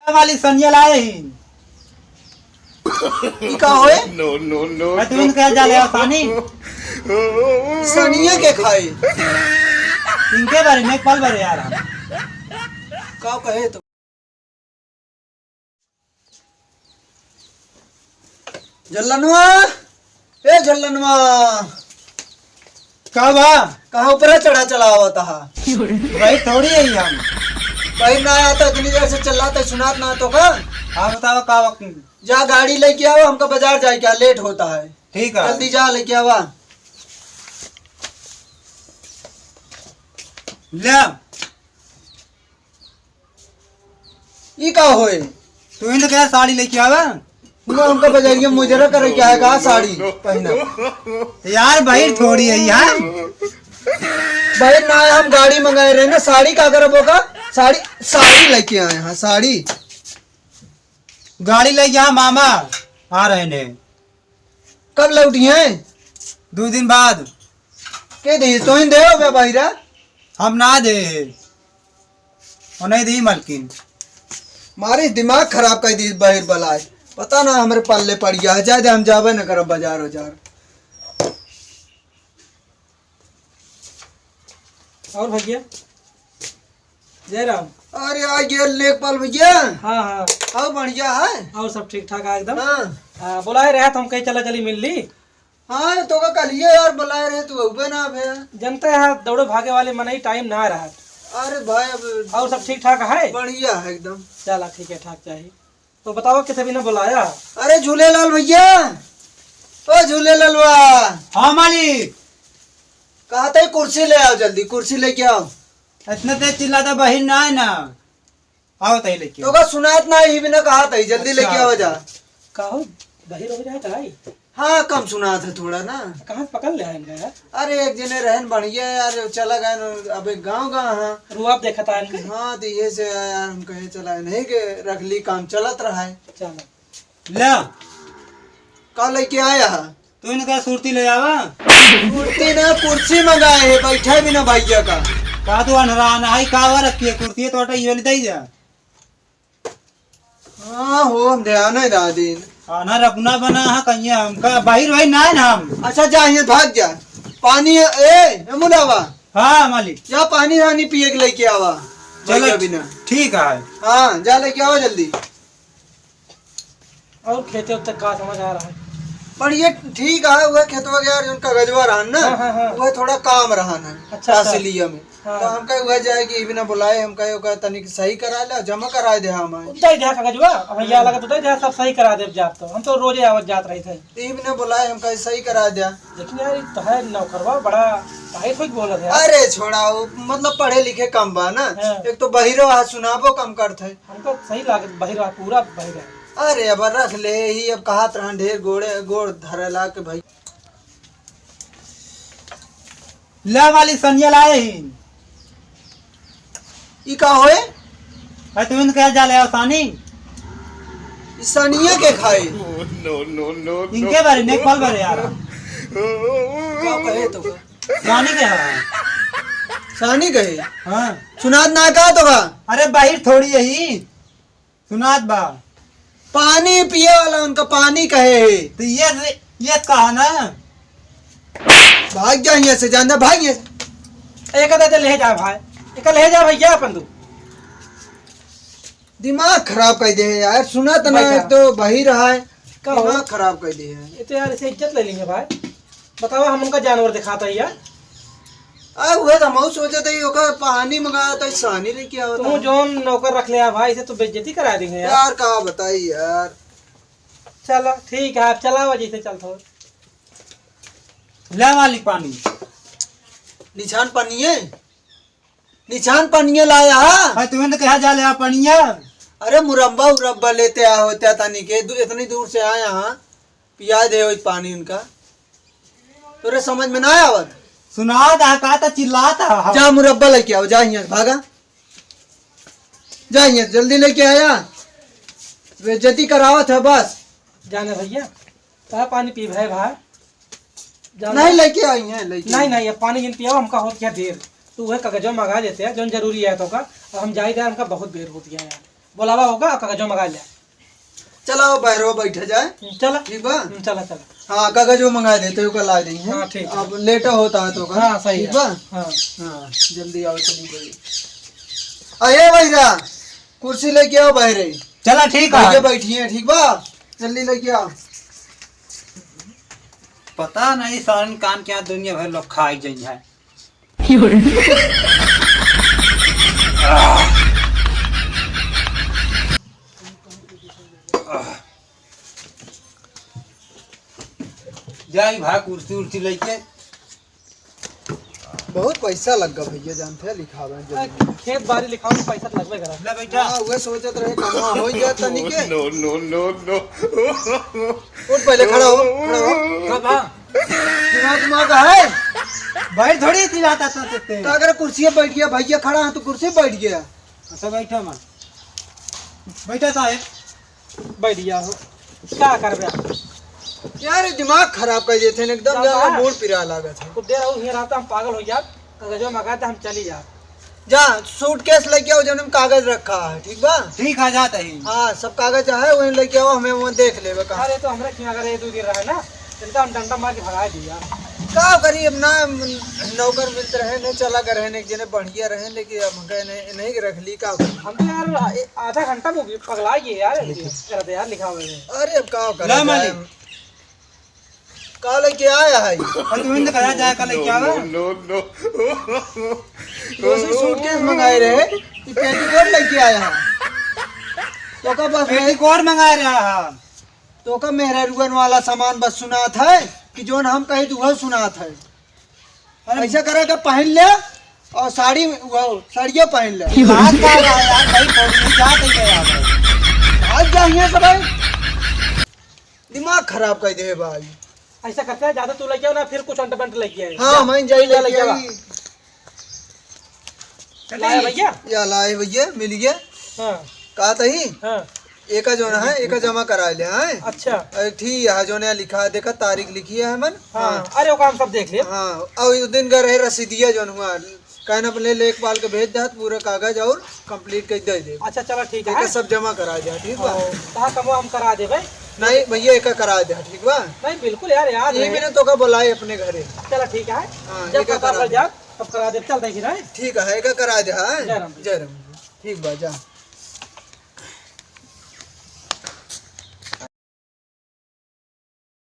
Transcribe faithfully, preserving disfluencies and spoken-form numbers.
वाली सनिया लाए ही। ई का होए? No, no, no, मैं तुरंत कह जा ले सानी। सनिया के खाई। इनके बारे में पल भर यार हम। का कहे तो? झल्लनवा, ए झल्लनवा। का बा? कहाँ ऊपर चढ़ा चला आवत हा? भाई थोड़ी है हम। भाई ना आता, इतनी देर से चिल्लाता, सुनात ना तो का? हाँ बताओ का वक्त? जा गाड़ी लेके आओ, हमका बाजार जाए के, लेट होता है। ठीक है। जल्दी जा लेके आवा। ले। ई का होए? तू ही तो कह साड़ी लेके आवा। ना, हमका बजरिया मुजरा करे क्या है, कहा साड़ी पहना? तो यार, भाई थोड़ी है यार। भाई ना, हम गाड़ी मंगाए रहे ना, साड़ी का करब होगा? साड़ी, साड़ी लेके आए हैं, साड़ी। गाड़ी लेके आ मामा, आ रहे ने। कब लौटी हैं? दो दिन बाद। के दी, तो ही दे हो बे बहिरा? हम ना दे। ओ नहीं दी मलकिन। मारी दिमाग खराब कर दी बहिर बलाय। पता ना हमरे पल्ले पड़ गया है। जाए दे, हम जाबे न करब बाजार उजार। और भैया? जय राम। अरे आ गया लेखपाल भैया। हाँ, हाँ। और बढ़िया है? और सब ठीक ठाक है एकदम। हाँ। हाँ, बुलाए रहे तो हम कहीं चला चली मिल ली। हाँ, तो का कल ये यार बुलाए रहे, तू अबे ना भैया। जनते हैं, दौड़े भागे वाले मनई टाइम ना रहा। अरे भाई, अब और सब ठीक ठाक है? बढ़िया है एकदम। चला, ठीक है, ठाक चाहिए। तो बताओ, किथे बिना बुलाया? अरे झूलेलाल भैया, ओ झूलेलालवा। हाँ मालिक। कहा था कुर्सी ले आओ जल्दी, कुर्सी लेके आओ। इतना तेज चिल्लाता बहिर ना है ना। आओ तई लेके तो आओ। का सुनात ना ही बिना कहा तई, जल्दी अच्छा। लेके आओ जा। का हो, बहिर हो जाए का आई? हाँ, कम सुनात है थोड़ा ना। कहाँ से पकड़ ले आए इनका यार? अरे एक जने रहन बढ़िया यार, चला गए न, अब एक गाँव गाँव है। रुआब देखा था इनके। हाँ, तो ये से यार हम कहे चला नहीं के रख ली, काम चलत रहा है। चलो। ले। का लेके आया है? तू इनका सुरती ले आवा। सुरती ना, कुर्सी मंगाए है, बैठे भी ना भैया का। का तू अनरान आई, का वा रखी है कुर्सी, तो अटा ये ले दे जा। हाँ हो, हम ध्यान है दादी। खाना रखना बना है कहीं हमका, बाहिर भाई ना है ना हम। अच्छा जा, यहाँ भाग जा। पानी है, ए, ए मुलावा। हाँ मालिक। जा पानी वानी पिए के लेके आवा। चलो, भैया बिना। ठीक है। हाँ, जा लेके आवा जल्दी। और खेते उत्ते का समझ आ रहा है? पर ये ठीक है, वह खेतवा के यार, उनका गजवा रहन ना, हाँ, हाँ, हाँ। वह थोड़ा काम रहन है, अच्छा, अच्छा। तहसीलिया में। हाँ। तो हम कहे, वह जाए कि बिना बुलाए, हम कहे, ओका तनिक सही करा ले, जमा करा दे हम आए। उतना ही देखा गजवा, अब भैया हाँ। लगा तो उतना ही देखा, सब सही करा दे जात तो। हम तो रोजे आवत जात रहे थे। तो बिना बुलाए, हम कहे, सही करा दे। लेकिन यार, ये तो है नौकरवा, बड़ा टाइट होके बोलत है यार। अरे छोड़ा, वो मतलब पढ़े लिखे कम बा ना। हाँ। एक तो बहिरो आ, सुनाबो कम करत है। हमको सही लागत, बहिर बा, पूरा बहिर है। अरे, अब रख ले ही, अब कहत रहन ढेर गोड़े, गोड़ धरेला के भाई। ले वाली सनिया लाए ही। ई का होए? भाई, तुम इनके जा ले आओ सानी। ई सनिया के खाए? No, no, no, no। इनके बारे में कॉल करे यार। का कहे तो? सानी के है? सानी कहे? हाँ। सुनात ना का तो का? अरे, बाहिर थोड़ी यही। सुनात बा। पानी पिए वाला उनका पानी कहे है। तो ये, ये कहा ना। भाग जा यहाँ से, जान दे, भाग यहाँ से। एक आधा तो ले जा भाई, एक ले जा भैया अपन तू। दिमाग खराब कर दे है यार, सुना तो ना, भैया। एक तो बही रहा है, का हो? दिमाग खराब कर दे है। ये तो यार, इसे इज्जत ले लेंगे भाई। बतावा, हम उनका जानवर दिखाता ही यार। आ, उहे तो हमहू सोचत हई, ओकर पानी मंगावत हई, सानी लेके आवत तू हई। जौन नौकर रख ले आ भाई, इसे तो बेइज्जती करा देंगे यार। यार, का बताई यार। चलो, ठीक है, आप चलावा जैसे चलत हो। ले मालिक पानी। निछान पानी है? निछान पनिया लाया हा? भाई, तुम्हें तो कहा जा ले आ पनिया। अरे, मुरब्बा उरब्बा लेते आ होते आ तनी के, दू-, इतनी दूर से आया हा, पिया दे वही पानी उनका। तोरे समझ में ना आवत? सुनात हा, का तो चिल्लात हा। जा मुरब्बा लेके आओ, जा यहाँ से, भागा। जा यहाँ से, जल्दी लेके आया। बेइज्जती करावत है बस। जाने भैया, का पानी पीब है भाई? जाने नहीं, लेके आई हैं, लेके नहीं, आई। नहीं, ये पानी जिन पियाओ, हमका होत क्या देर। तू वह कागजवा मंगा देते हैं, जौन जरूरी है तो का। अब हम जाई दे, हमका बहुत बेर होत गया यार। बोलावा होगा, कागजो मंगा ले। चला, वो बहरवा बैठा जाए। हम्म, चला। ठीक बा? हम्म, चला, चला। हाँ, कागजो मंगा देते, ओका ला देंगे। हाँ, ठीक है। अब लेट होता है तो का? हाँ, सही ठीक है। बा? हाँ। हाँ, जल्दी आओ, चली भाई। अरे भाई रा, कुर्सी लेके आओ बाहरे। चला, ठीक है। भैया बैठी हैं, ठीक बा? जल्दी लेके आओ। पता नहीं सारन कान क्या दुनिया भर लोग खाई जाई है। जाई भाई कुर्सी उर्सी लेके। बहुत पैसा लग गया भैया, जानते हैं, लिखावे में जमीन। खेत बाड़ी लिखावे में पैसा तो लगबे करा। ले बैठा। हाँ, वह सोचत रहे, कमा हो गया तनी के। No, no, no, no। उठ, पहले खड़ा हो, खड़ा हो। का बा? दिमाग, दिमाग है? बैठ थोड़ी चिल्लाता था तेरे। का अगर कुर्सी पे बैठ गया, भैया खड़ा है तो कुर्सी पे बैठ गया। अच्छा, बैठा मैं। बैठा साहब। बैठ गया हो, का करबे आप? यार, ये दिमाग खराब कर देते हैं एकदम, बाबा। यार, मूड पिरा लागत है। कुछ देर और ये रहता, हम पागल हो जात, कागजवा मंगा दे, हम चली जात। जा, सूटकेस लेके आओ, जौन में कागज रखा है, ठीक बा? ठीक है, जात ही। हाँ, सब कागज है, वहीं लेके आओ, हमें वहाँ देख लेबे का। अरे, तो हमरा किहाँ अगर ये दो दिन रहे ना, इनका हम डंडा मार के भगा दिया। का करी अब ना, नौकर मिलते रहे, नहीं चला कर रहे, नहीं जने बढ़िया रहे, लेकिन अब हमका नहीं, नहीं रख ली, का करी? हम तो यार, ए, आधा घंटा में भी पगला गए यार, इनके करते यार लिखावे में। अरे, अब का करा ला जाए? मालिक। का लेके आया है? और तू इनसे कहा जाए, का लेके आवा? No, no, no। तो उसे सूटकेस मंगाए रहे कि पेटीकोट लेके आया है। तो का बस पेटीकोट मंगाए रहा है। तो का मेहरारुअन वाला सामान बस सुनात है कि जौन हम कही तो वह सुनात है। अरे ऐसा करे के पहन ले और साड़ी, वो साड़िया पहन ले। बात का बा यार, भाई, पौड़ी जात ही गया भाई। भाग जा यहाँ से भाई। दिमाग खराब कर दे भाई। ऐसा करते हैं, ज्यादा तू लेके आओ ना, फिर कुछ अंट बंट लेके आए। हाँ, जा, मैं जाई तू जा लेके लेके आओ। आई। लाए भैया? या लाए भैया, मिल गया। हाँ। कहा तही? हाँ। एका जौन है, एका जमा करा ले, हैं? अच्छा। अरे ठीक है, जौन है लिखा है, देखा तारीख लिखी है हमन। हाँ, हाँ। अरे ओका हम सब देख लेब। हाँ, और उस दिन का रहे रसीदिया जौन हुआ, कहना अपने लेखपाल के भेज देत, पूरा कागज और complete कर दे दे। अच्छा, चला ठीक है। एका सब जमा करा दे, ठीक बा? और कहाँ कमवा हम करा देबे? नहीं भैया, एका करा दे, ठीक बा? नहीं, बिल्कुल यार, याद ये रहे। मैंने तो का बुलाए अपने घरे। चला ठीक है, हाँ, जब एका पता करा पड़ दे। जाए, तब करा देब, चलते फिर, हैं? ठीक है, एका करा दे, हाँ? जय राम जी। जय राम जी। ठीक बा, जा।